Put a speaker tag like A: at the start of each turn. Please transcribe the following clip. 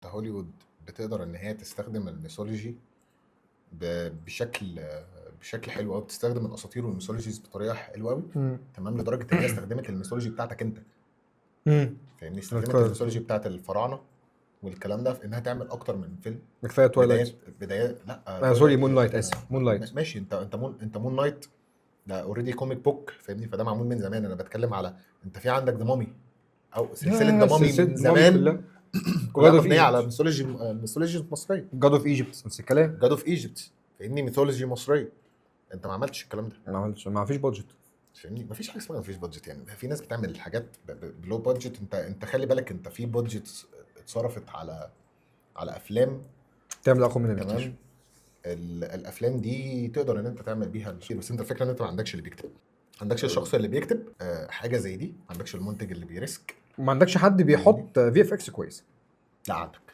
A: هوليوود بتقدر ان هي تستخدم ال mythology بشكل حلو قوي، بتستخدم الاساطير وال mythologies بطريقة حلوة قوي، تمام، لدرجة ان هي استخدمت ال mythology بتاعتك انت، فاهمني؟ استخدمت ال mythology بتاعت الفراعنة والكلام ده في انها تعمل اكتر من فيلم.
B: كفاية Twilight.
A: بدايات بدايات، لا.
B: Sorry، Moon Knight، اسف، Moon Knight.
A: ماشي، انت Moon Knight ده already comic book، فاهمني؟ فده معمول من زمان. انا بتكلم على انت في عندك The Mummy او سلسلة The Mummy من زمان كلها
B: God of
A: مبنية على
B: Egypt.
A: mythology، mythology مصريه.
B: God of Egypt نفس الكلام.
A: God of Egypt، فاهمني؟ mythology مصريه. انت ما عملتش الكلام ده.
B: ما عملتش، ما فيش budget.
A: فاهمني؟ ما فيش حاجة اسمها ما فيش budget، يعني في ناس بتعمل حاجات ب low budget. انت خلي بالك، انت في budget اتصرفت على افلام
B: تعمل اقوى منها بكتير.
A: تمام، الافلام دي تقدر ان انت تعمل بيها الشيء، بس انت الفكرة ان انت ما عندكش اللي بيكتب، ما عندكش الشخص اللي بيكتب حاجة زي دي، ما عندكش المنتج اللي بي risk.
B: ما عندكش حد بيحط VFX كويس.
A: لا، عندك.